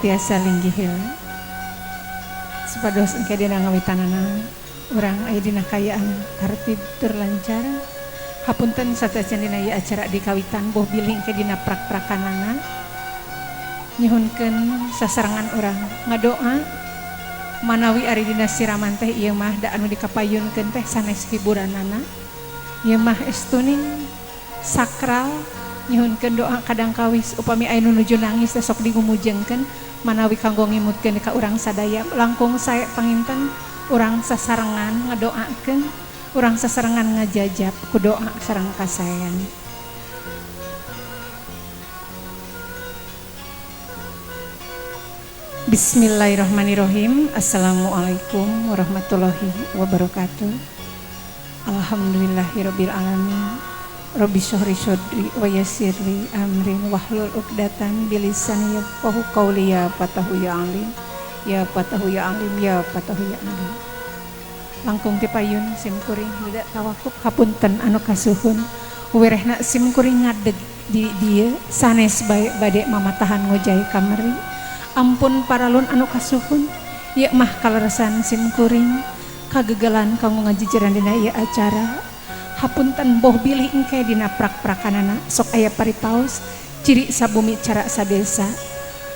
Tiasa linggih heula. Supados engke dina ngawitanana urang aya dina kaayaan tartib tur lancar. Hapunten sateuacan dina ieu acara di kawitan boh bilih engke dina prak-prakanana. Nyuhunkeun sasarengan urang ngadoa manawi ari dina siraman teh ieu mah da anu dikapayunkeun teh sanes hiburanana. Ieu mah estuning sakral nyuhunkeun doa kadang kawis upami aya nu nuju nangis teh sok digumujengkeun manawi kanggo ngimutkeun ka urang sadaya langkung sae panginten urang sasarengan ngadoakeun urang sasarengan ngajajab ku doa sareng kasaean. Bismillahirrahmanirrahim. Assalamualaikum warahmatullahi wabarakatuh. Alhamdulillahirabbil alamin. Rabbi shrah sadri wa yassir li amri wahlul 'uqdatan bilisani yafqahu qawli ya fatahu ya alim. Ya fatahu ya alim ya fatahu ya alim. Langkung ti payun sim kuring lila tawakup hapunten anu kasuhun. Wirehna sim kuring ngadeg di dieu sanes bae bade mamatahan ngojay kamari. Ampun paralun anu kasuhun, ieu mah kaleresan sim kuring kagegelan kanggo ngajejeran dina ieu acara. Hapunten boh bilih engke dina prak-prakanana sok aya paripaos ciri sabumi cara sadesa.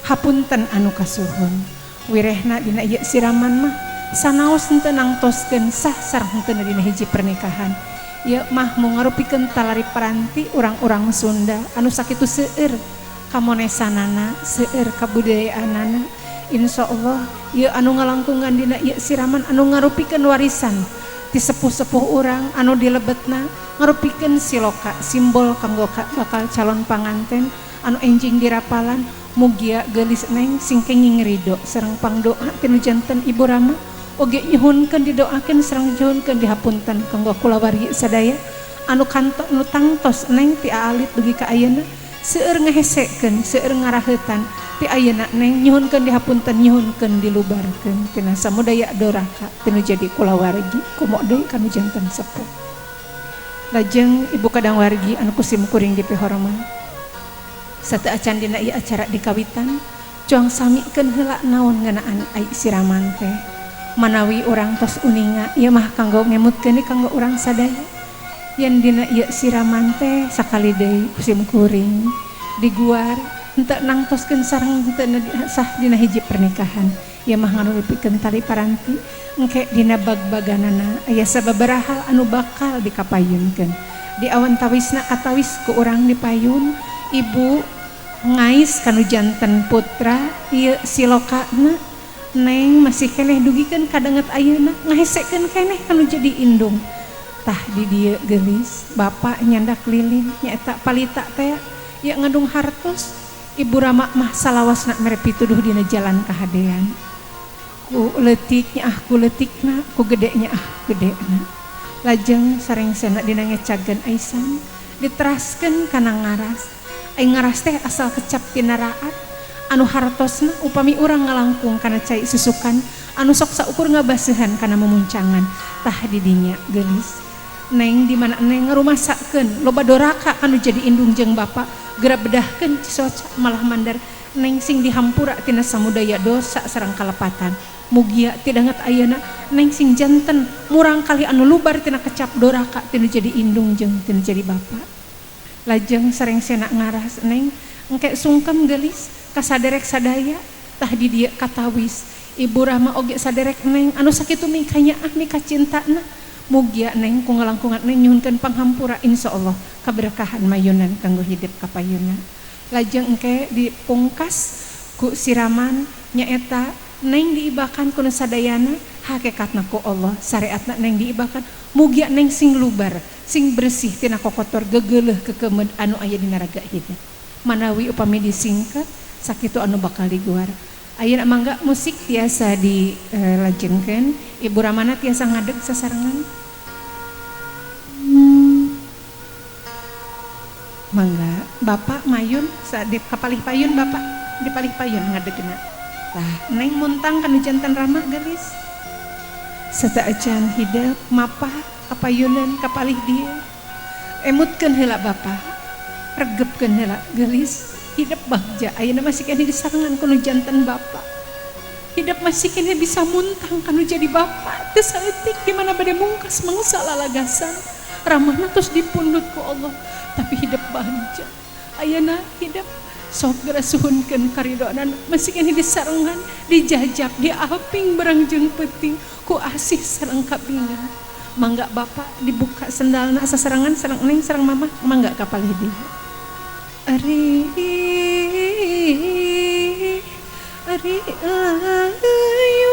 Hapunten anu kasuhun, wirehna dina ieu siraman mah sanaos henteu nangtoskeun sah sareng henteu dina hiji pernikahan. Ieu mah mung ngarupikeun talari paranti urang-urang Sunda anu sakitu seueur kamonesanana, seueur kabudayaanana. Insyaallah ieu anu ngalangkungan dina ieu siraman anu ngarupikeun warisan ti sepuh-sepuh urang anu dilebetna ngarupikeun siloka simbol kanggo bakal calon panganten anu enjing dirapalan. Mugia geulis neng sing kenging ridho sareng pangdoa tinu janten Ibu Rama oge nyuhunkeun didoakeun sareng nyuhunkeun dihapunten kanggo kulawargi sadaya anu kantos nu tangtos neng ti aalit dugi ka ayeuna seueur ngahesekeun seueur ngaraheutan ti ayeuna neng nyuhunkeun dihapunten nyuhunkeun dilubarkeun tina samudaya doraka tinu jadi kulawargi komo deui kanu janten sepuh. Lajeng ibu kadang wargi anu kusim kuring dipihormat sateuacan dina ieu acara dikawitan cuang samikeun heula naon ngeunaan ai siraman teh manawi urang tos uninga ieu mah kanggo ngemutkeun kanggo urang sadaya yen dina ieu siraman teh sakali deui kusim kuring diguar henteu nangtoskeun sareng henteu sah dina hiji pernikahan. Ieu mah ngarupikeun tali paranti engke dina bag-baganana aya sababaraha hal anu bakal dikapayunkeun di awan tawisna katawis ku urang dipayun ibu ngais kanu janten putra ieu silokana neng masih keneh dugikeun kadanget ayeuna ngahesekeun keneh kanu jadi indung. Tah di dieu geulis bapak nyandak lilin nyaeta palita teh ieu ngandung hartos ibu Rama mah salawasna mere pituduh dina jalan kahadean ku leutik nyaah ku leutikna ku gede nyaah gedena. Lajeng sarengsena dina ngecageun aisan diteraskeun kana ngaras. Ai ngaras teh asal kecap tina raat anu hartosna upami urang ngalangkung kana cai susukan anu sok saukur ngabaseuhan kana memuncangan. Tah di dinya geulis neng di mana neng ngarumasakeun loba doraka anu jadi indung jeung bapa geura bedahkeun cisoca malah mandar neng sing dihampura tina samudaya dosa sareng kalepatan. Mugia tidanget ayeuna neng sing janten murang kali anu lubar tina kecap doraka tina jadi indung jeung tina jadi bapa. Lajeng sarengsena ngaras neng engke sungkem geulis ka saderek sadaya. Tah di dieu katawis ibu Rama oge saderek neng anu sakitu mikanyaah mikacintana. Mugia neng ku ngalangkungan neng nyuhunkeun panghampura insyaallah kaberkahan mayunan kanggo hidup kapayuna. Lajeng engke dipungkas ku siraman nyaeta neng diibakan ku nu sadayana hakikatna ku Allah syariatna neng diibakan. Mugia neng sing lubar sing bersih tina kokotor gegeleuh kekemed anu aya dina raga hidup. Manawi upami disingkat sakitu anu bakal diguar. Ayeuna mangga musik tiasa dilajengkeun. Ibu Ramana tiasa ngadeg sasarengan. Mangga Bapak mayun di kapalih payun Bapak di palih payun ngadegna. Tah neng muntang kanu janten Rama geulis. Sateuacan hidep mapah kapayunan kapalih dieu. Emutkeun heula Bapak. Regepkeun heula geulis. Hidup bagja ayeuna masih keneh disarengan ku nu janten bapak. Hidup masih keneh bisa muntang kanu jadi bapak. Teu saeutik di mana bade mungkas mangsa lalagasan. Ramahna tos dipundhut ku Allah, tapi hidup bagja. Ayeuna hidup sok geura suhunkeun karidoan masih keneh disarengan, dijajab, diaping berang jeung peuting ku asih sareng kabingan. Mangga bapak dibuka sendalna sasarengan sareng neng sareng mamah, mangga ka palih dieu. Ari ari ayun,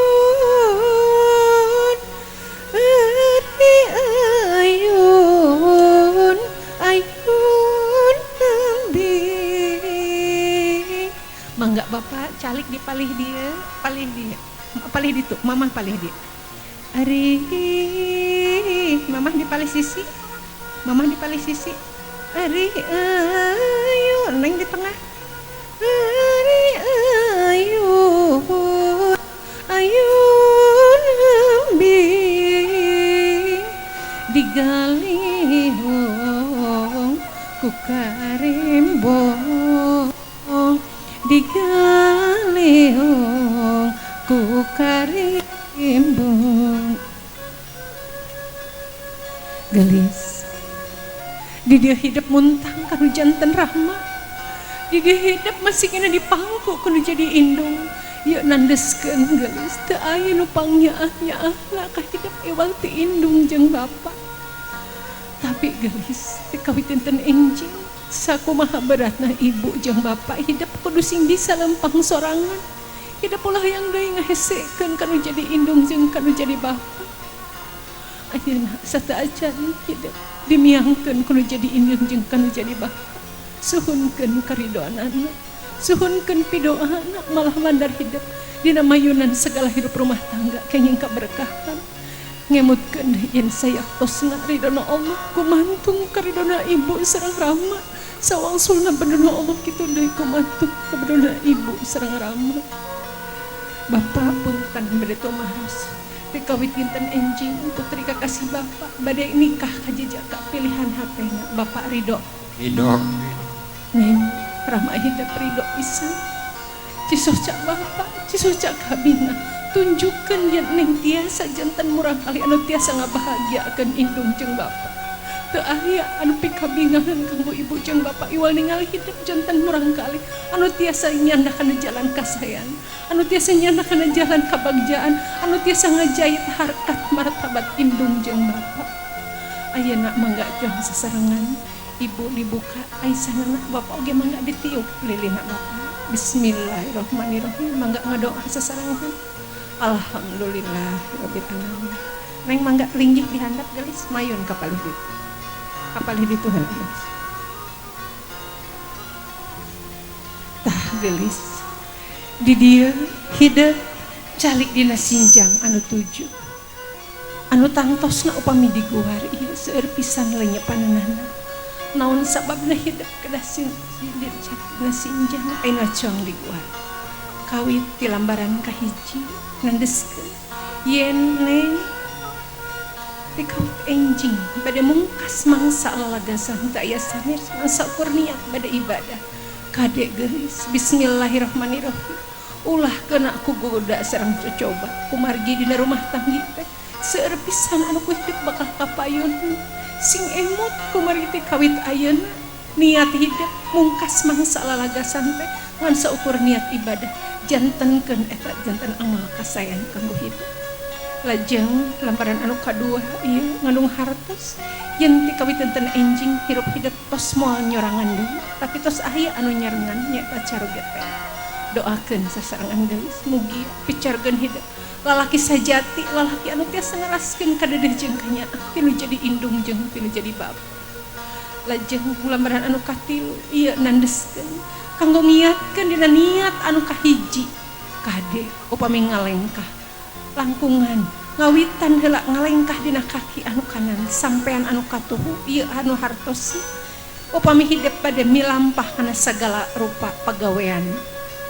ari ayun, ayun tembing. Mangga bapak calik di palih dieu, palih dieu, palih ditu, mamah palih dieu. Ari mamah di palih sisi, mamah di palih sisi. Ari ayun, neng di tengah. Ari ayun, ayun embing digalihong ku karembong, digalihong ku karembong. Gelis di dia hidup muntang kanu janten rahma, di dia hidup masih kena dipangku kanu jadi indung. Yuk nandeskeun gelis teu aya nu pangnyaah-nyaahna ka hidup iwal ti indung jeung bapa. Tapi gelis teu kawiten enjing sakumaha beratna ibu jeung bapa hidup kudu sing bisa lempang sorangan. Hidup ulah yang deui ngahesekeun kanu jadi indung jeung kanu jadi bapa. Ayeuna sateuacan hidup dimiangkeun kanu jadi indung jeung kanu jadi bapa. Suhunkeun karidoanana, suhunkeun pidoana, malah mandar hidup dina mayunan segala hidup rumah tangga kenging kaberkahan. Ngemutkeun yen sayaktosna ridona Allah kumantung karidona ibu sareng rama. Sawangsulna bedona Allah kitu deui kumantung kabedona ibu sareng rama. Bapak punten bade tumaros dikawit dinten enjing putri kakasih bapak bade nikah ka jejaka pilihan hatena bapak ridho. Ridho. Neng rama hidup ridho pisan. Cisoca bapak, cisoca kabina, tunjukkeun yen neng tiasa janten murang kali anu tiasa ngabahagiakeun indung jeung bapak. Teu aya anu pikabingahan kanggo ibu jeung bapak iwal ningali hidup janten murang kali anu tiasa nyandak kana jalan kasayan, anu tiasa nyandak kana jalan kabagjaan, anu tiasa ngajait harkat martabat indung jeung bapak. Ayeuna mangga juang sasarengan ibu dibuka aisanana bapak oge mangga ditiup lilina bapak. Bismillahirrahmanirrahim. Mangga ngadoa sasarengan. Alhamdulillah rabbil alamin. Neng mangga linggih dihandap gelis mayun ka palih ditu. Ka palih ditu heula gelis. Tah gelis. Di dieu hideung calik dina sinjang anu 7. Anu tangtosna upami diguar ieu seueur pisan lenyepananana. Naon sababna hidup kedah dina sinjang ayeuna cuang diguar. Kawit ti lambaran kahiji nandeskeun yen neng dikawit enjing bade mungkas mangsa lalagasan teu aya sanes mangsa ukur niat bade ibadah. Kade geulis bismillahirrahmanirrahim. Ulah kena ku goda sareng cocoba kumargi dina rumah tanggi teh seueur pisan anu ku hidup bakal kapayun. Sing emut kumargi teh kawit ayeuna niat hidup mungkas mangsa lalagasan teh ngan saukur niat ibadah jantenkeun eta janten amal kasayan kanggo hidup. Lajeng lamparan anu kadua ieu ngandung hartos yen ti kawit dinten enjing hirup hidup tos moal nyorangan deui tapi tos aya anu nyarengan nyaeta caroge teh. Doakeun sasarengan geulis mugi picarkeun hidup lalaki sajati, lalaki anu tiasa ngeraskeun kadeudeung jeung kanyaah tinu jadi indung jeung tinu jadi bapa. Lajeng lambaran anu katilu ieu nandeskeun kanggo ngiatkeun dina niat anu kahiji. Kade upami ngalengkah langkungan ngawitan heula ngalengkah dina kaki anu kanan sampean anu katuhu ieu anu hartos. Upami hidup bade milampah kana sagala rupa pagawean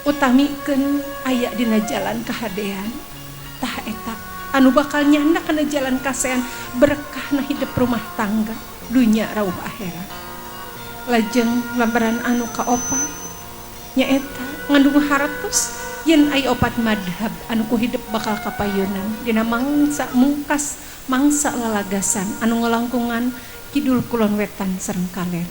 utamikeun aya dina jalan kahadean. Tah eta anu bakal nyandak kana jalan kasean berkahna hidup rumah tangga dunya rauh akhirat. Lajeng lambaran anu kaopat Nyaeta ngandung hartos yen aya opat madhab anu ku hidep bakal kapayunan dina mangsa mungkas mangsa lalagasan anu ngalangkungan kidul kulon wetan sareng kaler.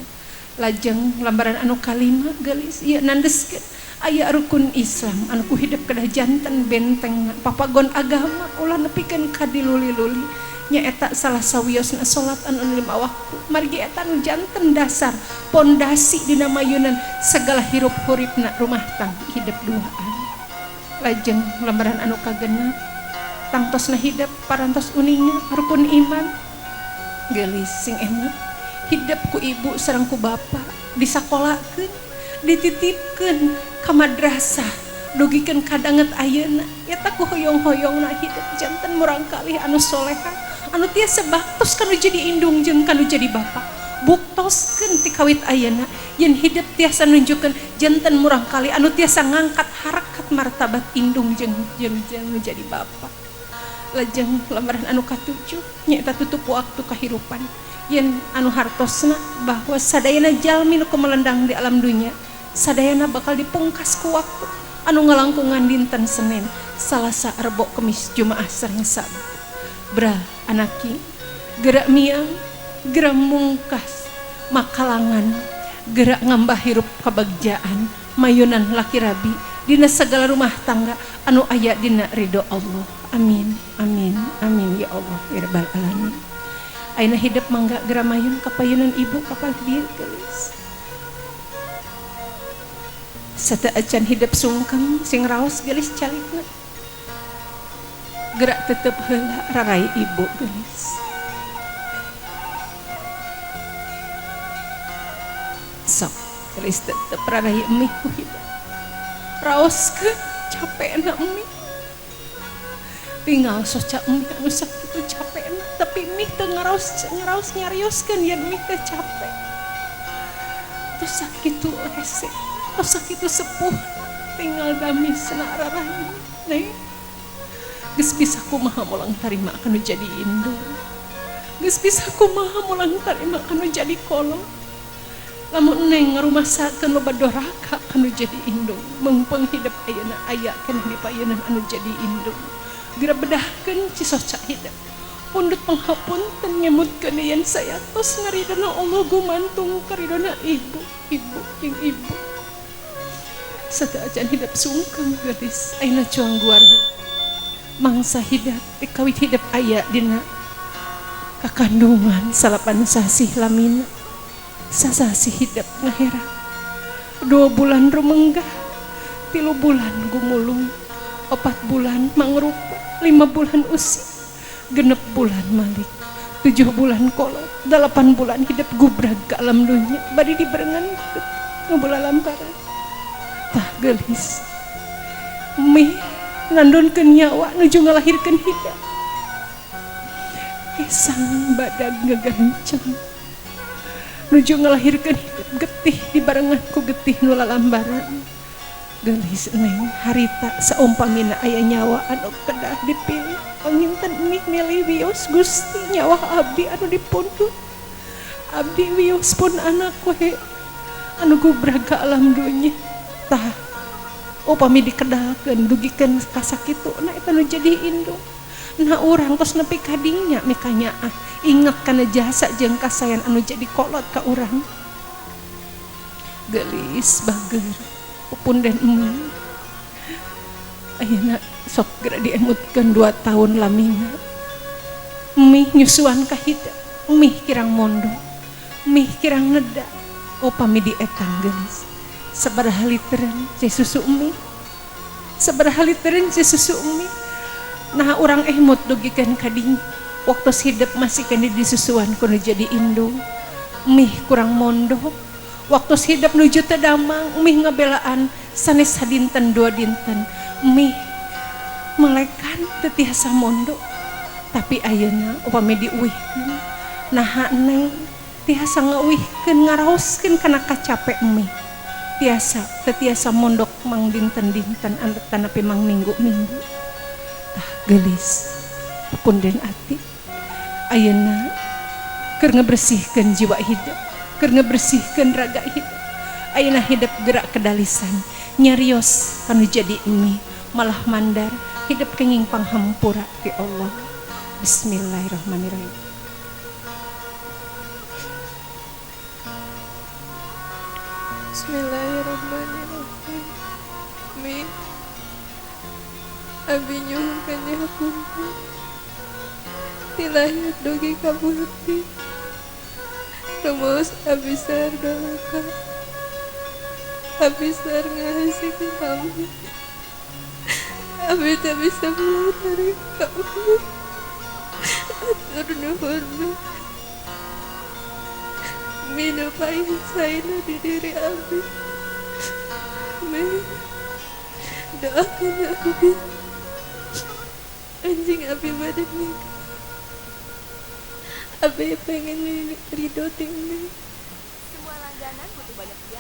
Lajeng lambaran anu kalima geulis ieu nandeskeun aya rukun Islam anu ku hidep kedah janten benteng papagon agama ulah nepikeun ka diluli-luli nyaeta salah sawiosna salat anu 5 waktu margi eta nu janten dasar pondasi dina mayunan segala hirup huripna rumah tangga hidep duaan. Lajeng lambaran anu kagenep tangtosna hidep parantos uninga rukun iman geulis sing emut hidep ku ibu sareng ku bapa disakolakeun dititipkeun ka madrasah dugikeun kadanget ayeuna eta ku hoyong-hoyongna hidep janten murangkalih anu soleha anu tiasa baktos kanu jadi indung jeung kanu jadi bapa buktoskeun ti kawit ayeuna yen hidep tiasa nunjukkeun janten murangkalih anu tiasa ngangkat harkat martabat indung jeung jeung jadi bapa. Lajeng lambaran anu katujuh nyaeta tutup waktu kahirupan yen anu hartosna bahwa sadayana jalmi nu kumelendang di alam dunya sadayana bakal dipungkas ku waktu anu ngalangkungan dinten Senin, Salasa, Rebo, Kemis, Jumaah sareng Sabtu. Bra anaki gerak miang, gerak mungkas makalangan, gerak ngambah hirup kabagjaan, mayunan laki rabi dina segala rumah tangga anu aya dina ridho Allah. Amin amin amin ya Allah ya rabbal alamin. Ayeuna hidep mangga geura mayun kapayunan ibu kapal dieu geulis. Sateuacan hidep sungkem sing raos geulis calikna. Gerak tetep heula rarai ibu geulis. Sok geulis tetep rarai emih ku hidep. Raoskeun capekna emih. Tinggal soca emih anu sakitu capekna tapi mih teu ngaraos nyarioskeun yen mih teh capek. Tos sakitu hese, tos sakitu sepuh tinggal damisna rarahi neng. Geus bisa kumaha molang tarima kanu jadi indung. Geus bisa kumaha molang tarima kanu jadi kolot. Lamun neng ngarumasakeun loba doraka kanu jadi indung, meungpeung hidep ayeuna aya keneh di payeunan anu jadi indung. Geura bedahkeun cisoca hidep. Pundut panghapunten ngemutkeun yen sayatos ngaridona Allah gumantung karidona ibu, ibu jeung ibu. Sateuacan hidep sungkem geulis ayeuna cuang guar. Mangsa hidep ti kawit hidep aya dina kakandungan 9 sasih lamina. Sasasih hidep ngahera. 2 bulan rumenggah, 3 bulan gumulung, 4 bulan mangrupa, 5 bulan usi, 6 bulan malik, 7 bulan kolot, 8 bulan hidep gubrag ke alam dunya, bari dibarengan ngabula lamparan. Tah geulis mih nandonkeun nyawa nuju ngalahirkeun hidep. Kesang badag ngagancang nuju ngalahirkeun hidep getih dibarengan ku getih nu lalambaran. Geulis neng harita saumpamina aya nyawa anu kedah dipilih panginten mih milih wios Gusti nyawa abdi anu dipundhut. Abdi wios pun anak we anu gubrag ka alam dunya. Tah upami dikedalkeun dugikeun ka sakituna eta nu jadi indung. Nah urang tos nepi ka dinya mikanyaah inget kana jasa jeung kasayan anu jadi kolot ka urang. Geulis bager pupunden emang ayeuna sok geura diemutkeun 2 tahun lamina. Mih nyusuan ka hidep, mih kirang mondo, mih kirang neda upami dietang geulis. Sabaraha literan cai susu mih, sabaraha literan cai susu mih. Nah urang emut dugikeun ka dinya waktu hidep masih keneh disusuan kudu jadi indung. Mih kurang mondo waktu hidep nuju teu damang, mih ngabelaan sanes sadinten 2 dinten, mih melekan teu tiasa mondo. Tapi ayeuna upami diuihkeun naha neng tiasa ngauihkeun ngaraoskeun kana kacape mih. Tiasa teu tiasa mondok mang dinten-dinten tanapi mang minggu-minggu. Tah geulis pupunden ati ayeuna keur ngebersihkeun jiwa hidep, keur ngebersihkeun raga hidep. Ayeuna hidep gerak kedalisan Nyarios kanu jadi mie malah mandar hidup kenging panghampura ti Allah. Bismillahirrahmanirrahim. Bismillahirrahmanirrahim. Mi abi nyuhunkeun dihapunten ti lahir dugi ka beuti rumus abi seueur doraka abi seueur ngahasikeun kami abi teu bisa melalui kamu atur nuhun mi nu paling saena di diri abi mi doakeun abi anjing abi bade nikah abi pengen ridho ti mi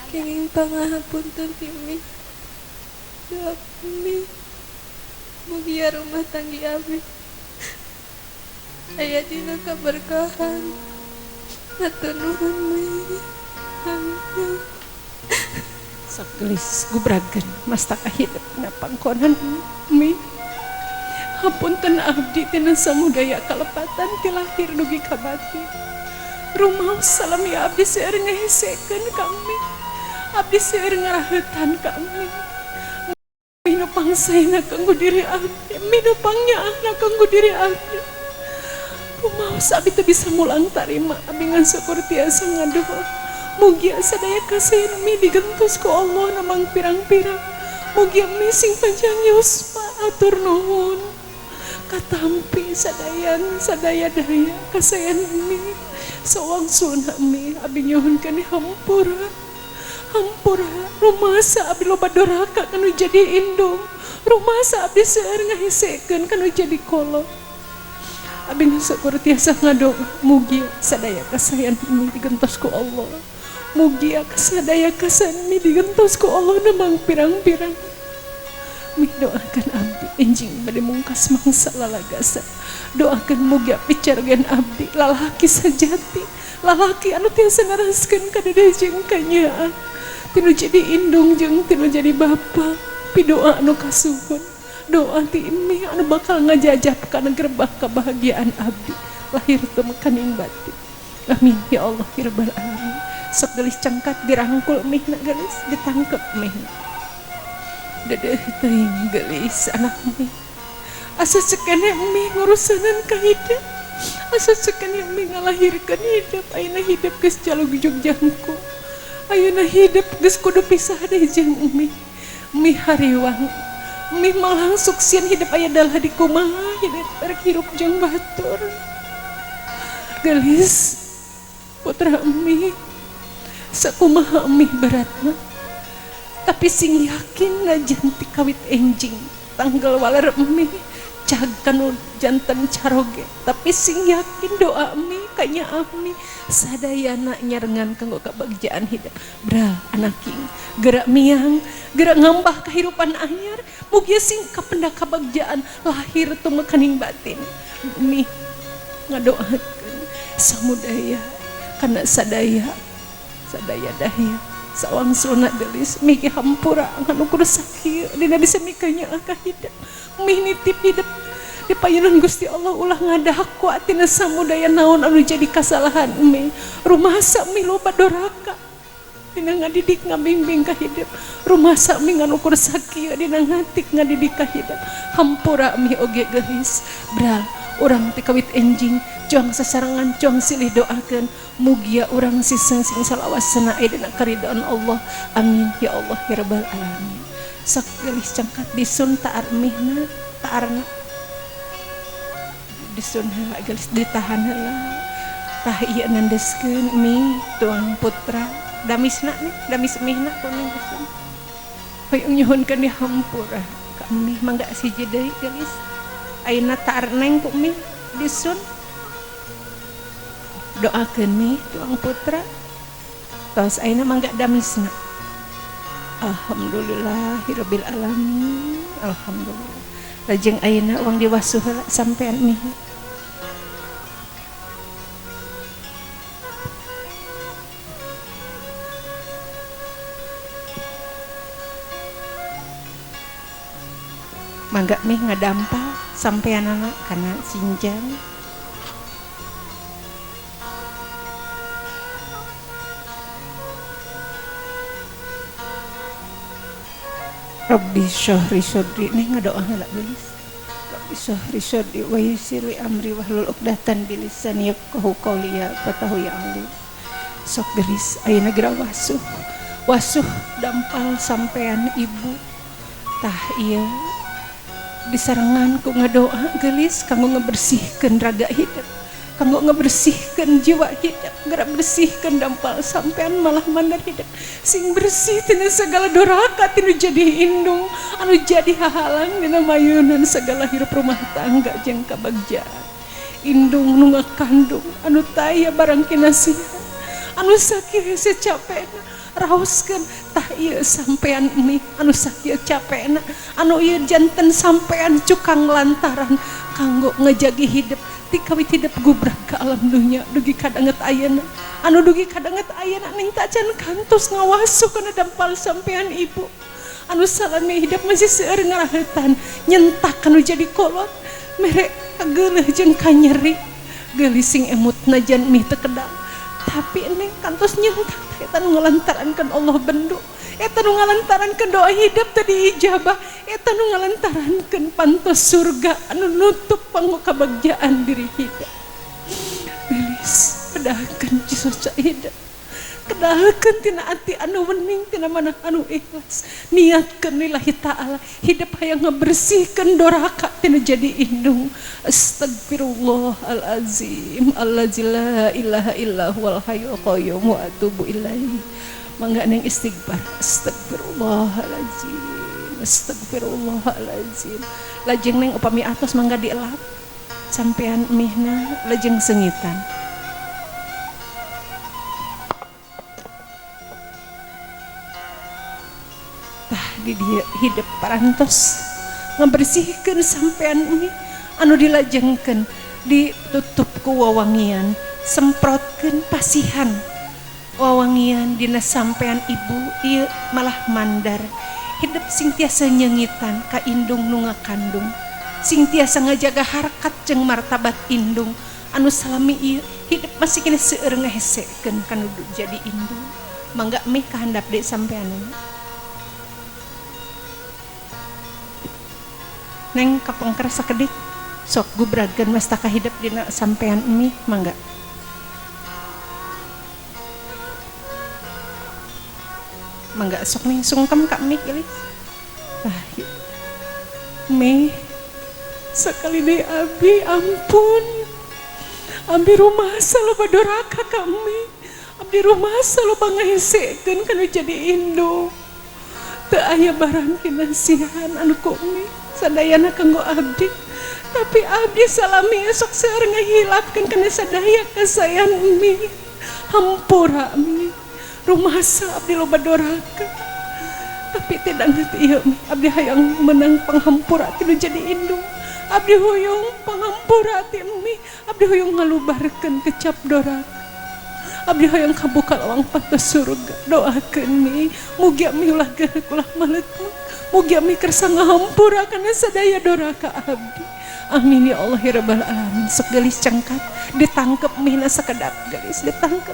kenging pangahapunten ti mi doa mi mugia rumah tanggi abi aya dina kaberkahan hatur nuhun mi amin. Sok gelis gubrageun mastaka hidup napangkonan mi. Hapunten abdi tina samudaya kalepatan ti lahir dugi ka batin. Rumaos salami abdi seueur ngahesekeun ka mi. Abdi seueur ngaraheutan ka mi. Mi nu pangsaena kanggo diri abdi, mi nu pangnyaahna kanggo diri abdi. Rumaos abdi teu bisa mulang tarima, abdi ngan syukur tiasa ngadoa. Mugia sadaya kasaean mi digentos ku Allah namang pirang-pirang. Mugia mi sing panjang yuswa atur nuhun. Katampi sadayan sadaya daya kasayan mi sawang suna mi abi nyuhunkeun hampura hampura rumasa abi loba doraka kanu jadi indung rumasa abdi seueur ngahesekeun kanu jadi kolot abi syukur tiasa ngadoa mugia sadaya kasayan mi digentos ku Allah mugia sadaya kasayan mi digentos ku Allah namang pirang-pirang. Mi doakan abdi enjing bade mungkas mangsa lalagasa doakan mugia picargen abdi lalaki sajati lalaki anu tiasa naraskeun ka dede jeung ka nyaah tinu jadi indung jeung tinu jadi bapa pidoa anu kasuhun doa ti imi anu bakal ngajajab kana gerbang kebahagiaan abdi lahir teu mekaning batin. Amin ya Allah ya rabbal alamin. Sok gelis cangkat dirangkul mihna gelis ditangkep mihna. Dedeh teuing gelis anak mi asa cekene mi ngurusanan ka hidup asa cekene mi ngalahirkeun hidup ayeuna hidup geus jalug jangkung ayeuna hidup geus kudu pisah deui jeung mi mi hariwang mi malah suksin hidup aya dalah di kumaha hidup rek hirup jeung batur gelis putra mi sakumaha mi beratna tapi sing yakin najan ti kawit enjing tanggal waler mi cag kanu jantan caroge tapi sing yakin doa mi kanya ami sadayana nyarengan kanggo kabagjaan hidup bra anaking gerak miang gerak ngambah kehidupan anyar mugia sing kapenda kabagjaan lahir tumekaning batin mi ngadoakeun samudaya kana sadaya sadaya daya sawang sulna gelis mi hampura ngan ukur sakieu dina bisa mikanya ka hidup mi nitip hidup di payunan Gusti Allah ulah ngadaku atina samudaya naon anu jadi kasalahan mi rumasa mi loba doraka dina ngadidik ngabimbing ka hidup rumasa mi ngan ukur sakieu dina ngatik ngadidik ka hidup hampura mi oge gelis bral urang ti kawit enjing juang sasarengan juang silih doakeun mugia urang siseng sing salawasna aya dina karidaan Allah. Amin ya Allah ya rabbal alamin. Sok gelis cangkat disun taar mihna taarna disun heula gelis ditahan heula tah ieu nandeskeun mi tuang putra damisna nih damis mihna kuning disun hoyong nyuhunkeun dihampura ka mi mangga siji deui gelis ayeuna taar neng ku mi disun doakeun mi tuang putra tos ayeuna mangga damisna. Alhamdulillahirabbil alamin. Alhamdulillah. Lajeng ayeuna uang diwasuh heula sampean mi. Mangga mih ngadampal sampeanana kana sinjang. Rabbi syahri sadri neh ngadoa heula geus. Rabbi syahri sadri wa yassir li amri wahlul 'uqdatan bi lisani yafqahu qawli ya fatahu ya alim. Sok gelis ayeuna geura wasuh. Wasuh dampal sampean ibu. Tah ieu disarengan ku ngadoa gelis kanggo ngebersihkeun raga hidup, kanggo ngebersihkeun jiwa hidup, geura bersihkeun dampal sampean malah mandar hidup sing bersih tina segala doraka tinu jadi indung anu jadi hahalang dina mayunan segala hirup rumah tangga jeung kabagjaan. Indung nu ngakandung anu taya barang kinasihan anu sakieu hese capekna raoskeun tah ieu sampean mih anu sakieu capekna anu ieu janten sampean cukang lantaran kanggo ngejagi hidup ti kawit hidup gubrak ke alam dunya dugi kadanget ayeuna anu dugi kadanget ayeuna ning tacan kantos ngawasuh kana dampal sampean ibu anu salami hidup masih seueur ngarahetan nyentak anu jadi kolot mere kageuleuh jeung kanyeri geulis sing emut najan mih teu kedang tapi neng kantos nyentak eta nu ngalantarankeun Allah bendu, eta nu ngalantarankeun doa hidup teu diijabah, eta nu ngalantarankeun pantos surga anu nutup panggo kabagjaan diri hidup. Gelis bedahkeun cisoca hidup, kedalkeun tina ati anu wening tina manah anu ikhlas, niatkeun lillahi ta'ala hidup hayang ngabersihkeun doraka tina jadi indung. Astagfirullahalazim allazi la ilaha illa huwal hayyul qayyum wa atubu ilaihi. Mangga neng istighfar. Astagfirullahalazim, astagfirullahalazim. Lajeng neng upami atos mangga dielap sampean mihna lajeng sengitan. Tah di dieu hidup parantos ngabersihkeun sampean mih anu dilajengkeun ditutup ku wawangian, semprotkeun pasihan wawangian dina sampean ibu ieu malah mandar hidup sing tiasa nyengitan ka indung nu ngakandung, sing tiasa ngajaga harkat jeung martabat indung anu salami ieu hidup masih kena seueur ngahesekeun kanu jadi indung. Mangga mih kahandap deui sampeanana. Neng kapengker sakedik sok gubrageun mastaka hidup dina sampean mih mangga. Mangga sok neng sungkem ka mih geulis. Tah mih sekali deui abi ampun. Abi rumasa loba doraka ka mih. Abdi rumasa loba ngahesekeun kana jadi indung. Teu aya barang kinasihan anu ku mih sadayana kanggo abdi. Tapi abdi salami sok seueur ngahilapkeun kana sadaya kasayan mih. Hampura mih. Rumasa abdi loba doraka. Tapi tidak ngerti ieu mih. Abdi hayang menang panghampura ti nu jadi indung. Abdi huyung panghampura ti mih. Abdi huyung ngalubarkeun kecap doraka. Abdi hayang kabuka lawang pantos surga. Doakeun mih. Mugi mih ulah geureuh ulah maleuk. Mugi mih kersa ngahampura kana sadaya doraka abdi. Amin ya Allah ya rabbal alamin. Sok geulis cengkat ditangkep mihna sakedap geulis ditangkep.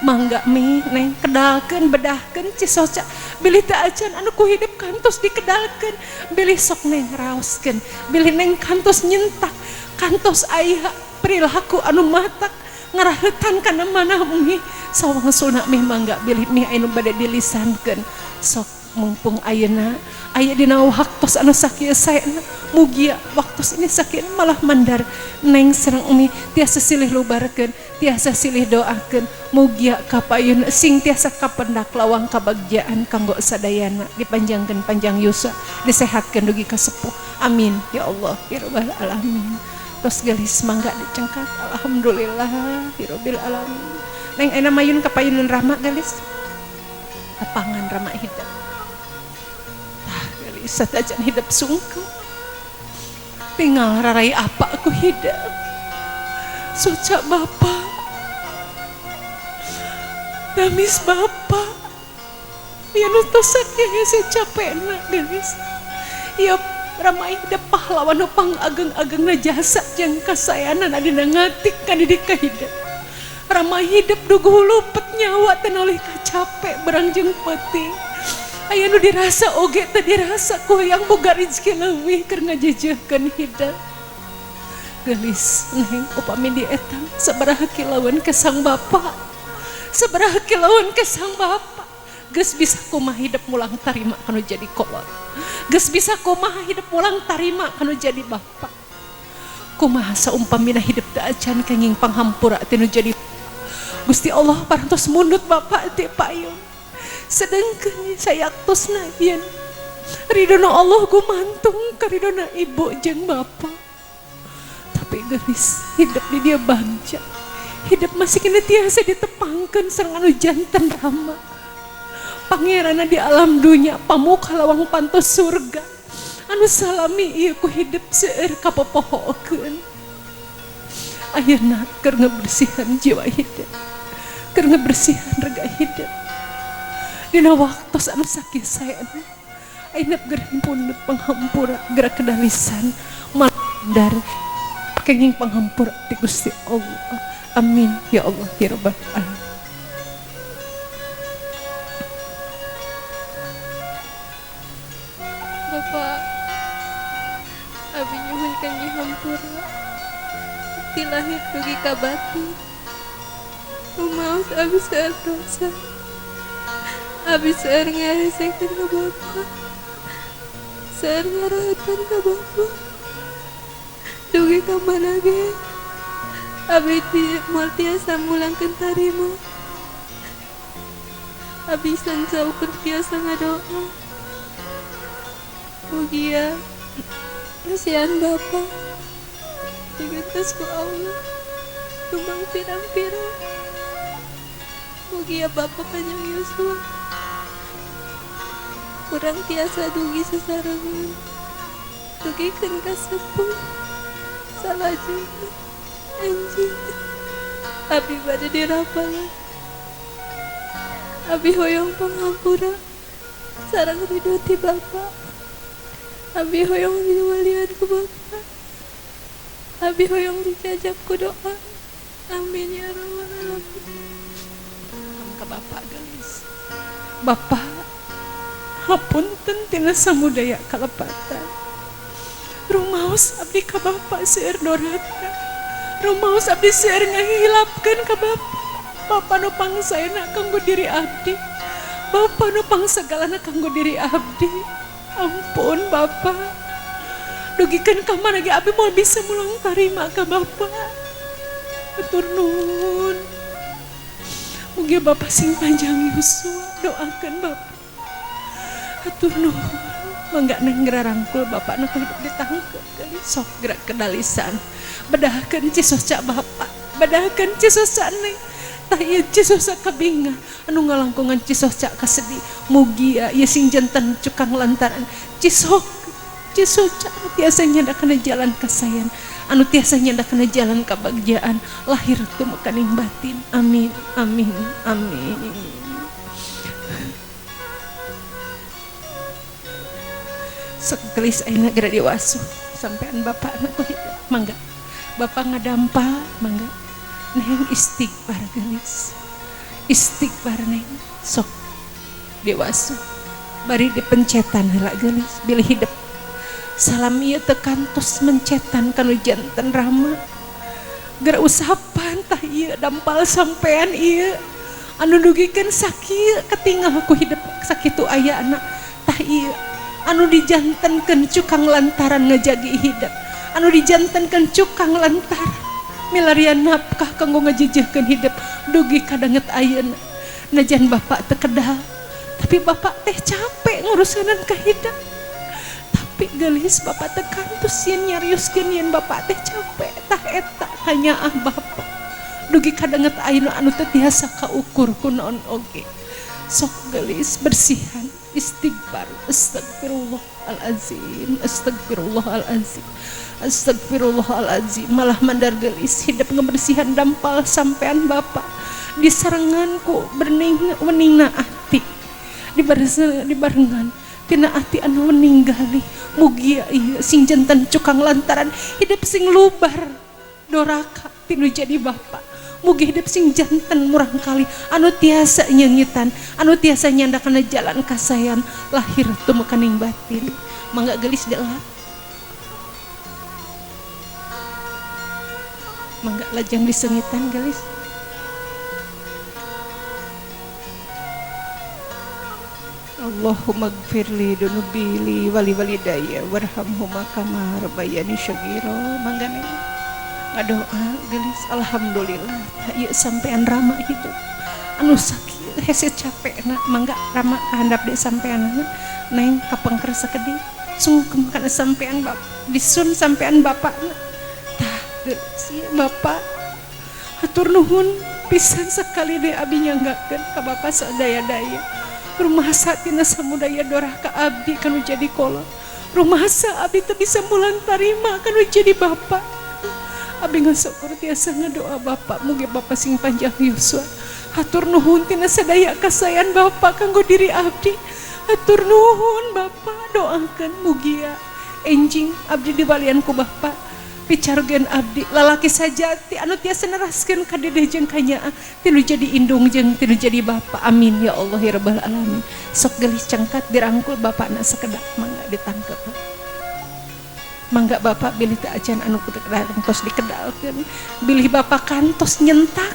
Mangga mih neng kedalkeun bedahkeun cisoca bilih teu acan anu ku hidup kantos dikedalkeun, bilih sok neng raoskeun, bilih neng kantos nyentak, kantos aya perilaku anu matak ngarahetan kana manah mih sawangsuna mih mangga bilih mih anu bade dilisankeun. Sok mumpung ayeuna aya dina waktos anu sakieu saena mugia waktos ini sakieu malah mandar neng sareng umi tiasa silih lubarkeun, tiasa silih doakeun, mugia kapayun sing tiasa kapendak lawang kabagjaan kanggo sadayana, dipanjangkeun panjang yusa, disehatkeun dugi ka sepuh. Amin ya Allah ya rabbal alamin. Tos geulis mangga dicengkat. Alhamdulillah ya rabbil alamin. Neng ayeuna mayun kapayunun rahma geulis lapangan rama hidup. Tah geulis satajan hidup sungkem tinggal rarai apa aku hidup. Soca bapak damis bapak ya nu tos sakieu hese capekna geulis. Ya Rama hidep pahlawan nu pangageng-agengna jasa jeung kasayanan adina ngatik kadidik ka hidep. Rama hidep duguh lupet nyawa teu noleh kacape berang jeung peuting. Aya nu dirasa oge teu dirasa ku hayang boga rezeki leuwih keur ngajejehkeun hidep. Geulis neng upami dietang sabaraha kilaun ke sang bapa. Sabaraha kilaun ke sang bapa. Geus bisa kumaha hidep mulang tarima kanu jadi kolot. Geus bisa kumaha hidep mulang tarima kanu jadi bapa. Kumaha saumpamina hidep teu acan kenging panghampura tinu jadi Gusti Allah parantos mundut bapak ti payun. Sedengkeun sayaktosna yen ridona Allah gumantung ka ridona ibu jeung bapa. Tapi geulis hidup di dia bangja. Hidup masih kena tiasa ditepangkeun sareng anu janten rama. Pangeranna di alam dunya pamuka lawang pantos surga. Anu salami ieu ku hidup seueur kapopohokeun. Ayeuna keur ngebersihan jiwa hidup. Keur ngebersihan rega hidup. Dina waktos anu sakieu saena ayeuna geura pundut panghampura geura kedalisan mandar kenging panghampura ti Gusti Allah. Amin ya Allah ya Rabbal alamin. Bapak, abi nyuhun kangge hampura. Ti lahir dugi ka batin. Rumaos abi seueur dosa. Abi seueur ngaresekeun ka Bapak. Seueur ngaraheutkeun ka Bapak. Dugi ka mana ge abi moal tiasa mulangkeun tarima. Abi sangsaukeun tiasa ngadoa. Mugia kasihan Bapak digentos ku Allah tumbang pirang-pirang. Mugia Bapak panjang yuswa kurang tiasa dugi sesarengan dugikeun ka sepuh salajengna anjing abi bade dirapalan. Abi hoyong panghampura sareng ridho ti Bapak. Abi hoyong diwalian ku Bapak. Abi hoyong dijajab ku doa. Amin ya rabbal alamin. Ka Bapak gelis. Bapak hapunten tina samudaya kalepatan. Rumaos abdi ka Bapak seueur doraka. Rumaos abdi seueur ngahilapkeun ka Bapak. Bapak nu pangsaena kanggo diri abdi. Bapak nu pangsagalana kanggo diri abdi. Ampun Bapak. Dugikeun ka mana ge abdi moal bisa mulang tarima ka Bapak. Hatur nuhun. Mugi Bapak sing panjang yuswa, doakeun Bapak. Hatur nuhun. Mangga neng ngrarangkul Bapak nu hidup ditangkeun kali sok gerak kedalisan. Bedahkeun cisoca Bapak, bedahkeun cisoca neng. Tah ieu cisoca kabingah anu ngalangkungan cisoca kasedih. Mugia ieu sing janten cukang lantaran cisok cisoca anu tiasa nyandakana jalan kasayan, anu tiasa nyandakana jalan kabagjaan lahir tumekaning batin. Amin amin amin. Sok gelis ayeuna geura diwasuh sampean bapak ku hidup. Mangga bapak ngadampal mangga neng istighfar gelis. Istighfar neng sok diwasuh bari dipencetan heula gelis bilih hidup. Salam ieu teu kantos mencetan kanu janten rama. Geura usapan tah ieu dampal sampean ieu anu dugikeun sakieu ketinggal ku hidup sakitu ayana tah ieu anu dijantenkeun cukang lantaran ngajagi hidup, anu dijantenkeun cukang lantaran milarian nafkah kanggo ngajejehkeun hidup dugi kadanget ayeuna. Najan bapak teu kedal tapi bapak teh capek ngurusanan ka hidup. Tapi gelis bapak teh kantos yen nyarioskeun yen bapak teh capek tah eta kanyaah bapak dugi kadanget ayeuna anu teu tiasa kaukur ku naon oge. Sok gelis bersihan istighfar, astagfirullahalazim, astagfirullahalazim, astagfirullahalazim. Malah mandar gelis hidup ngebersihan dampal sampean bapak disarengan ku berning weningna ati dibarengan Tina ati anu ninggali mugia ieu sing janten cukang lantaran hidup sing lubar doraka tinu jadi bapak. Mugi hidup sing janten murang kali anu tiasa nyengitan, anu tiasa nyandakana jalan kasayan lahir tumekaning batin. Mangga gelis delap. Mangga lajang disengitan gelis. Allahumma gfirli dunubi li wali walidayya warhamhuma kama rabbayani shaghira. Mangga neng ngadoa gelis, alhamdulillah ieu sampean rama hidup anu sakieu hese capekna. Mangga rama kahandap deui sampeanna neng kapengker sakedik sungkem kana sampean bap disun sampean bapakna. Tah gelis ieu bapak hatur nuhun pisan sekali deui abi nyanggakeun ka bapak sadaya-daya. Rumah tina samudaya dorah ka abdi kanu jadi kolot. Rumah abdi teu bisa mulang tarima kanu jadi bapak. Abi ngasyukur tiasa ngadoa bapak, mugi bapak sing panjang yuswa. Hatur nuhun tina sadaya kasayan bapak kanggo diri abdi. Hatur nuhun bapak, doakeun mugia enjing abdi dibalian ku bapak. Picarogeun abdi lalaki sajati anu tiasa neraskeun ka dedeh jeung ka nyaah tinu jadi indung jeung tinu jadi bapak. Amin ya Allah ya rabbal alamin. Sok gelis cengkat dirangkul bapakna sakedak, mangga ditangkep. Mangga bapak bilih teu acan anu kantos dikedalkeun, bilih bapak kantos nyentak,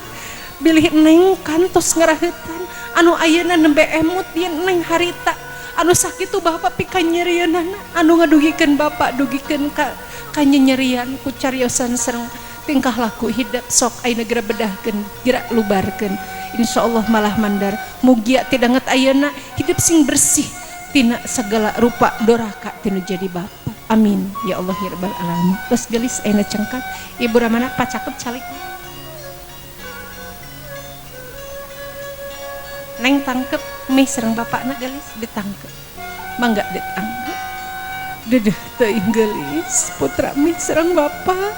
bilih neng kantos ngaraheutan anu ayeuna nembe emut yen neng harita anu sakitu bapak pikanyerieunana anu ngadugikeun bapak dugikeun ka kanyerian ku cariosan sareng tingkah laku hidup. Sok ayeuna geura bedahkeun geura lubarkeun, insyaallah malah mandar. Mugia tidanget ayeuna hidup sing bersih tina segala rupa doraka tinu jadi bapak. Amin ya Allah ya rabbal alamin. Terus gelis ayeuna cengkat ibu ramana pacakep calik neng tangkep mih sareng bapakna gelis ditangkep, mangga ditangkep. Dedeh teuing gelis putra mih sareng bapak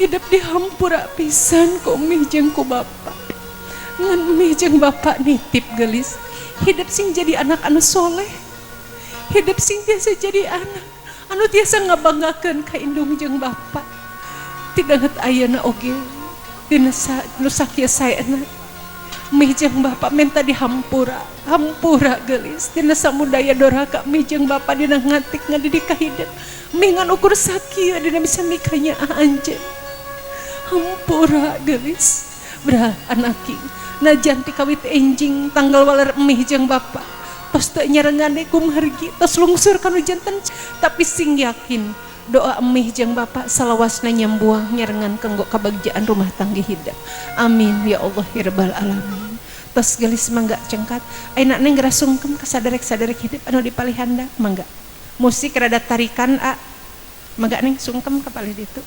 hidup dihampura pisan ku mih jeung ku bapak. Ngan mih jeung bapak nitip gelis hidup sing jadi anak anu soleh, hidup sing tiasa jadi anak anu tiasa ngabanggakeun ka indung jeung bapak. Tidanget ayeuna oge dina nu sakieu saena mih jeung bapak minta dihampura, hampura gelis tina samudaya doraka mih jeung bapak dina ngatik ngadidik ka hidup mih ngan ukur sakieu dina bisa mikanya anjeun. Hampura gelis brah anaki najan ti kawit enjing tanggal waler mih jeung bapak tos teu nyarengan deui kumargi tos lungsur kanu janten, tapi sing yakin doa mih jeung bapak salawasna nyambuang nyarengan kanggo kabagjaan rumah tangga hidup. Amin ya Allah ya rabbal alamin. Tos gelis mangga cengkat ayeuna neng geura sungkem ka saderek-saderek hidup anu dipalihanda. Mangga musik rada tarikan a mangga neng sungkem ka palih ditu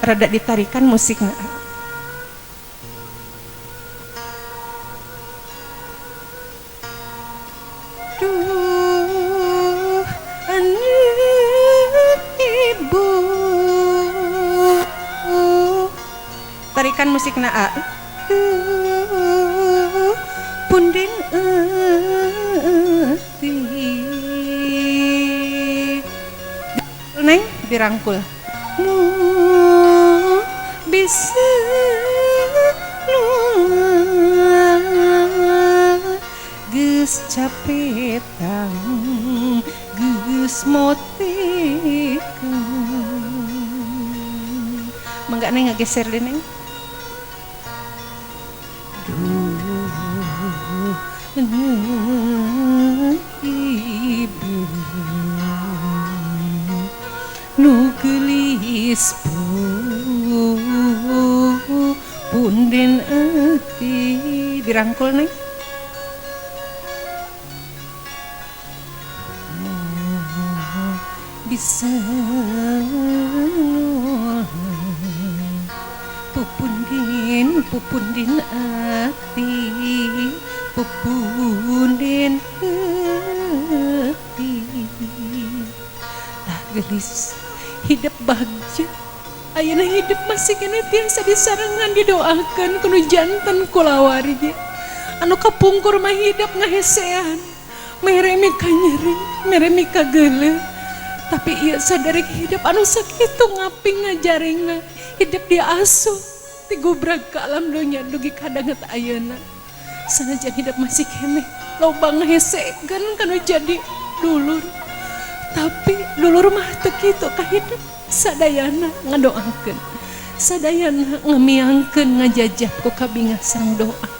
rada ditarikan musikna. Duh anak ibu, tarikan musikna a. Duh punden ati neng dirangkul bisa geus capetang geus motekeun. Mangga neng ngageser deui neng. Duh ibu nu geulis punden ati dirangkul neng. Bisa pupundin pupundin ati pupundin ati. Tah gelis hidup bagja ayeuna hidup masih kene tiasa disarengan didoakeun kudu janten kulawargi. Anu kapungkur mah hidep ngahesean, mere mika nyeri, mere mika geuleuh. Tapi ieu saderek hidep anu sakitu ngaping ngajaringna, hidep diasuh tigubrag ka alam dunya dugi kadanget ayeuna. Sanajan hidep masih keneh loba ngahesekeun kanu jadi dulur. Tapi dulur mah teu kitu ka hidep, sadayana ngadoakeun, sadayana ngamiangkeun ngajajah ku kabingah sareng doa.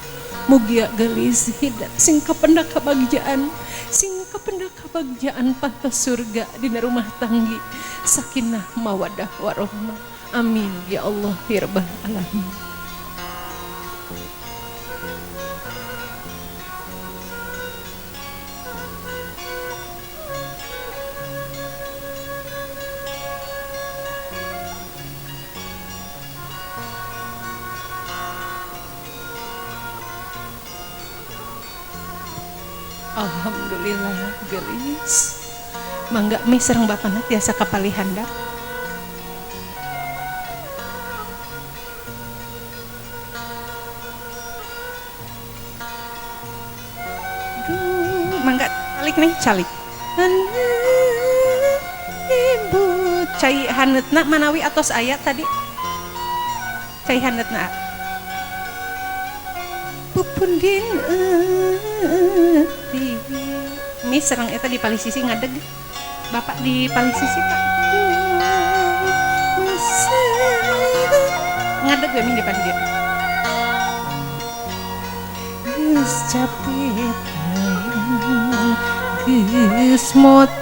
Mugia geulis hidep sing kapendak kabagjaan, sing kapendak kabagjaan pantos surga dina rumah tanggi, sakinah mawadah warohmah. Amin ya Allah ya rabbal alamin. Alhamdulillah geulis. Mangga mi sareng bapana tiasa kapalih handap. Duh, mangga calik nih, calik. Ibu cai haneutna manawi atos aya tadi. Cai haneutna. Pupundin mi sareng eta di palih sisi ngadeg. Bapak di palih sisi Pak. Ngadeg we mi di palih dia. Geus capek geus mote.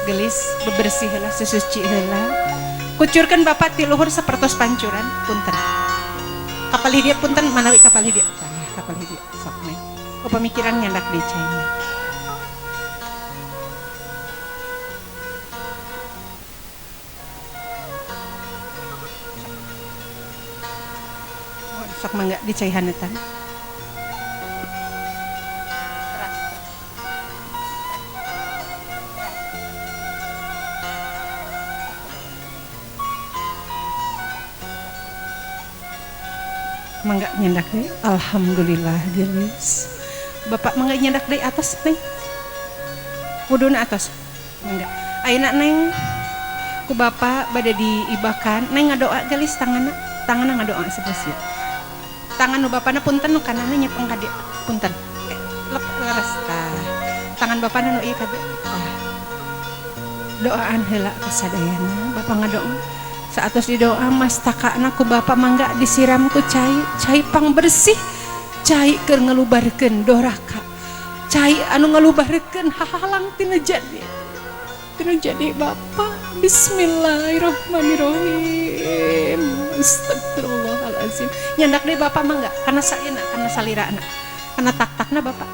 Gelis bebersih heula susuci heula. Kucurkeun bapak ti luhur sapertos pancuran punten. Kapalih dia punten manawi kapalih dia. Tah kapalih dia sok meh. Ku pamikiran nyandak deui caina. Sok mangga dicai hanetan. Mangga nyandak deui. Alhamdulillah geulis. Bapak mangga nyandak deui atas neng. Kuduna atas. Mangga. Ayeuna neng ku bapak bade diibakan, neng ngadoa geulis tanganna, tanganna ngadoa sebelah. Tangan nu bapana punten nu kananna nyepeng ka dieu. Punten. Lep leres tah. Tangan bapana nu ieu ka dieu. Tah. Doaan heula ka sadayana, bapak ngadoa. Saatos didoa mastakana ku bapak mangga disiram ku cai, cai pangbersih, cai keur ngelubarkeun doraka, cai anu ngelubarkeun hahalang tina jadi, tina jadi bapak. Bismillahirrahmanirrahim. Astagfirullahalazim. Nyandak deui bapak mangga kana saeuna, kana salirana, kana tak-takna bapak.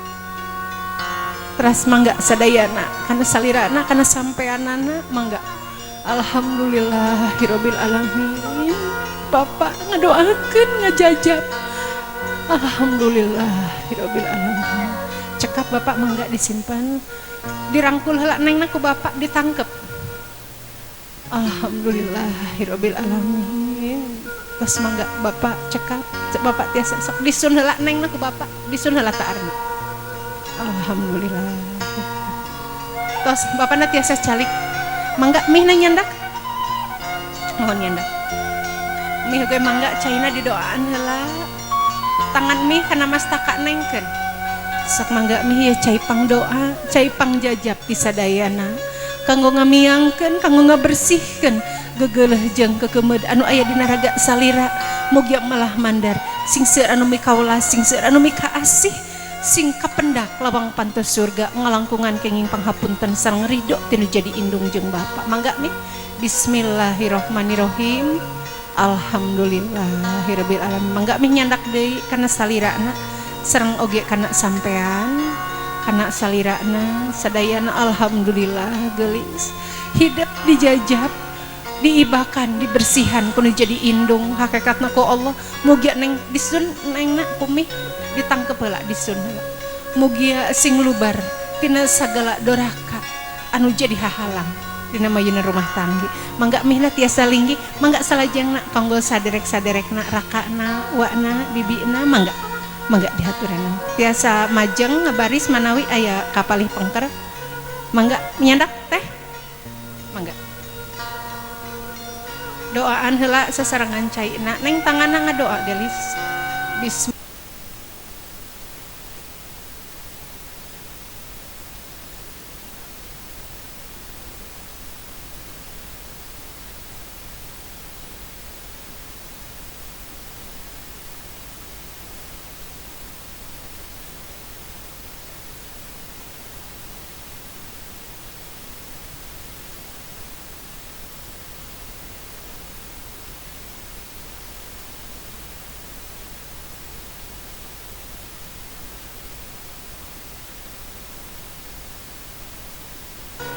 Teras mangga sadayana, kana salirana, kana sampeanana mangga. Alhamdulillahirabbil alamin. Bapak ngadoakeun ngajajab. Alhamdulillahirabbil alamin. Cekap bapak mangga disimpan, dirangkul heula nengna ku bapak ditangkep. Alhamdulillahirabbil alamin. Tos mangga bapak cekap, bapak tiasa sok disun heula nengna ku bapak, disun heula taarna. Alhamdulillah. Tos bapakna tiasa calik. Mangga mih na nyandak. Mohon nyandak. Mih ge mangga caina didoaan heula. Tangan mih kana mastaka nengkeun. Sok mangga mih ya cai pangdoa, cai pangjajab ti sadayana. Kanggo ngamiangkeun, kanggo ngabersihkeun gegeuleuh jeung kekemeud anu aya dina raga salira. Mugia malah mandar sing seueur anu mikaula, sing seueur anu mikaasih, sing kapendak lawang pantos surga ngalangkungan kenging panghapunten sareng ridho tinu jadi indung jeung bapa. Mangga mih. Bismillahirrahmanirrahim. Alhamdulillahirabbil alamin. Mangga mih nyandak deui kana salirana sareng oge kana sampean, kana salirana sadayana. Alhamdulillah geulis. Hidep dijajab, Diibakan, dibersihan kuno jadi indung hakikatna ku Allah. Mugia neng disun neng na kumih ditangkep heula disun heula. Mugia sing lubar tina sagala doraka anu jadi hahalang dina mayuna rumah tanggi. Mangga mihna tiasa linggih, mangga salajengna kanggo saderek-saderekna, rakana, wakna, bibina, mangga. Mangga dihaturanan. Tiasa majeng ngabaris manawi aya kapalih pengker. Mangga nyandak teh. Mangga. Doaan heula sasarengan caina, neng tanganna ngadoa gelis. Bismillah.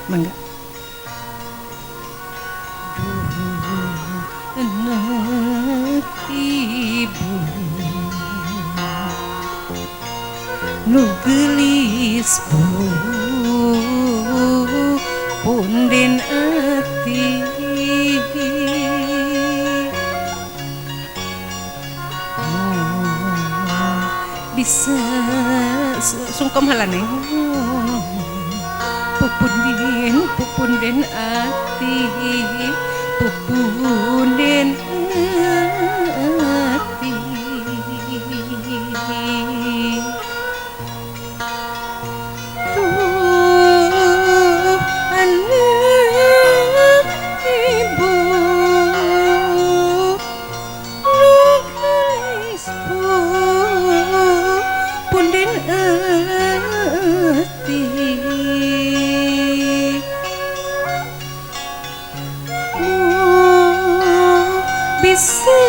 Mangga. Duh ibu nu geulis punden ati bisa sungkem heula neng. Pupunden, pupunden ati, pupunden ati. Tuh anak ibu nu geulis pupunden ati. Bisa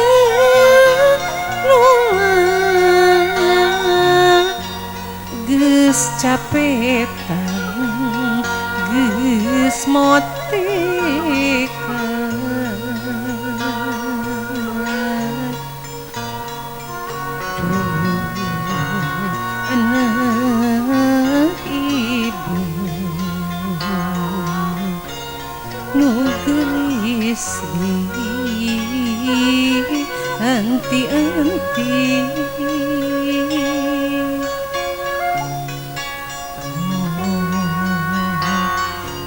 geus capetan geus motekan anak ibu nu geulis anti-anti.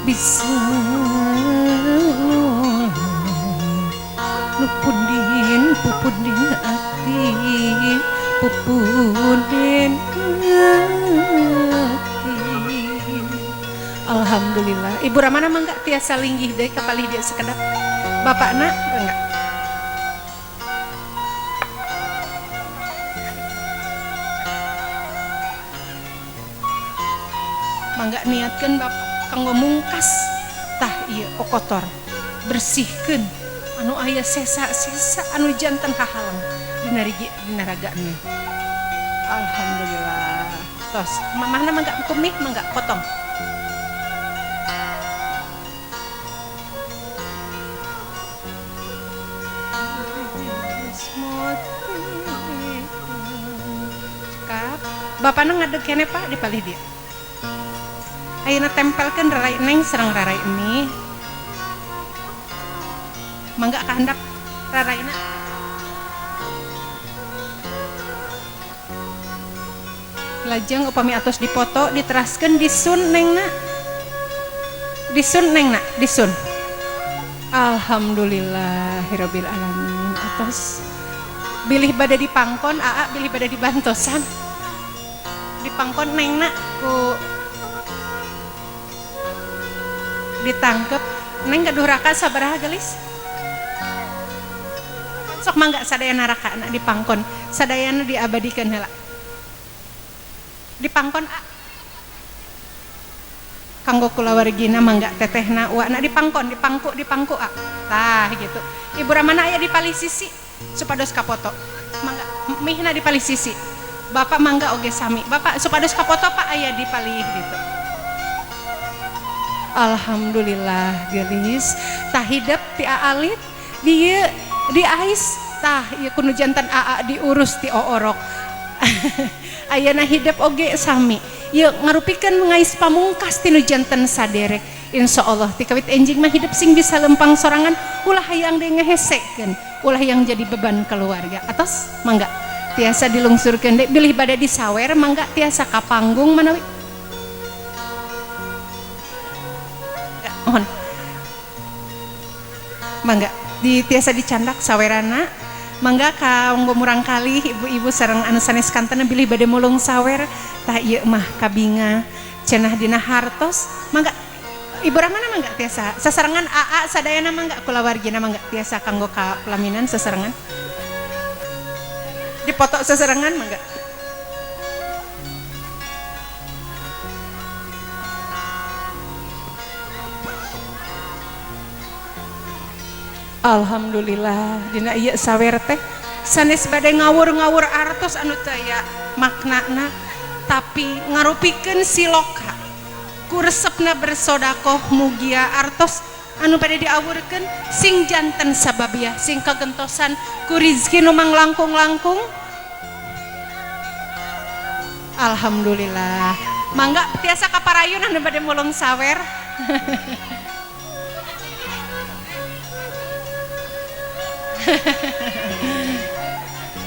Bisa nu punden pupunden ati, pupunden ati. Alhamdulillah. Ibu Ramana mangga tiasa linggih deui kapalih dia sekedap. Bapakna enggak. Mangga niatkeun bapak kanggo mungkas tah ieu kokotor, bersihkeun anu aya sesa-sesa anu janten hahalang dina rigi dina ragana. Alhamdulillah. Tos mamahna mangga kumih mangga potong. Cekap. Bapakna ngadeg kene Pak di palih dia. Ayeuna tempelkeun rarai neng sareng rarai ini. Mangga kahandap raraina. Lajeng upami atos dipoto diteraskeun disun nengna. Disun nengna, disun. Alhamdulillahirabbil alamin. Atos bilih bade dipangkon aa bilih bade dibantosan. Dipangkon nengna ku ditangkep neng gaduh raka sabaraha gelis sok mangga sadayana rakana dipangkon sadayana diabadikeun heula dipangkon a kanggo kulawargina mangga tetehna uakna dipangkon dipangku dipangku a tah gitu. Ibu Ramana aya di palih sisi supados kapoto mangga mihna di palih sisi bapak mangga oge sami bapak supados kapoto pak aya di palih gitu. Alhamdulillah gelis Tah hidep ti aalit dieu diais tah ieu kudu janten aa diurus ti oorok. Ayeuna hidep oge sami ieu ngarupikeun ngais pamungkas tinu janten saderek. Insyaallah ti kawit enjing mah hidup sing bisa lempang sorangan, ulah hayang deui ngehesekeun, ulah yang jadi beban keluarga. Atos mangga tiasa dilungsurkeun deui bilih bade disawer mangga tiasa ka panggung manawi. Mohon mangga di tiasa dicandak sawerana. Mangga kanggo murangkalih ibu-ibu sareng anu sanes kantena bilih bade mulung sawer tah ieu mah kabinga cenah dina hartos. Mangga Ibu Rahmana mangga tiasa sasarengan AA sadayana mangga kulawargina mangga tiasa kanggo ka pelaminan sasarengan dipoto sasarengan mangga. Alhamdulillah dina ieu sawer teh sanes bade ngawur-ngawur artos anu teu aya maknana tapi ngarupikeun siloka ku resepna bersodakoh mugia artos anu bade diawurkeun sing janten sababiah sing kagentosan ku rizki nu manglangkung-langkung. Alhamdulillah mangga tiasa kaparayun anu bade mulung sawer.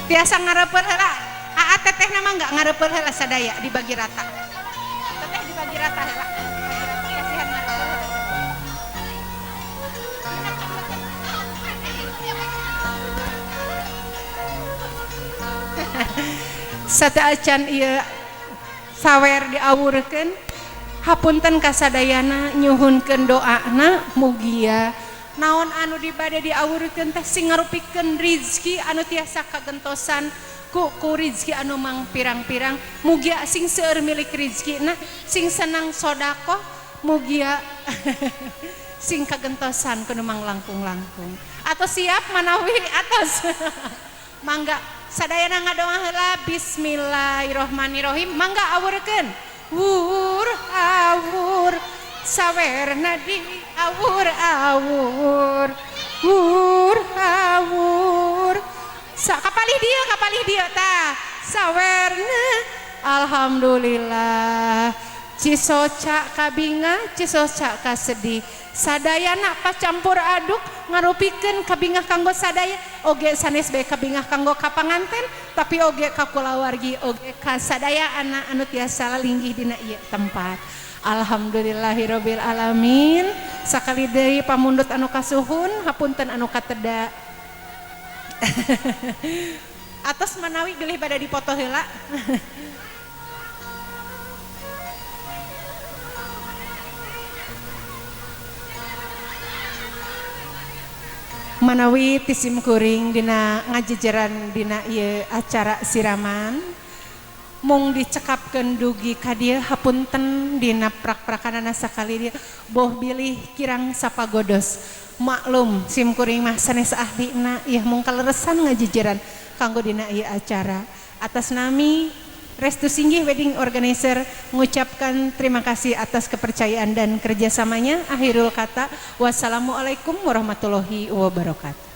Tiasa ngareupeur heula aa tetehna mah enggak ngareupeur heula sadaya dibagi rata. Teteh dibagi rata heula. Kasihan ngareupeur heula. Sateuacan ieu sawer diawurkeun hapunten kasadayana nyuhunkeun doana mugia naon anu dibade diawurkeun teh sing ngarupikeun rizki anu tiasa kagentosan ku rizki anu mang pirang-pirang mugia sing seueur milik rizkina sing senang sodakoh mugia sing kagentosan kudu mang langkung-langkung. Atau siap manawi atos. Mangga sadayana ngadoa heula bismillahirrahmanirrahim mangga awurkeun wur awur sawerna di awur awur wur awur sa kapalih dia tah sawerna. Alhamdulillah cisoca kabinga cisoca kasedih sadayana pacampur aduk ngarupikeun kabingah kanggo sadaya oge sanes bae kabingah kanggo ka panganten tapi oge ka kulawargi oge ka sadaya anak anu tiasa linggih dina ieu tempat. Alhamdulillahirabbil alamin. Sakali deui pamundut anu kasuhun hapunten anu kateda. Atos manawi bilih bade dipoto heula. Manawi tisim kuring dina ngajejeran dina ieu acara siraman mung dicekapkeun dugi ka dieu hapunten dina prak-prakanana sakali dieu boh bilih kirang sapagodos maklum sim kuring mah sanes ahlina ieu mung kaleresan ngajejeran kanggo dina ieu acara. Atas nami Restu Singgih Wedding Organizer mengucapkan terima kasih atas kepercayaan dan kerjasamanya. Akhirul kata, wassalamualaikum warahmatullahi wabarakatuh.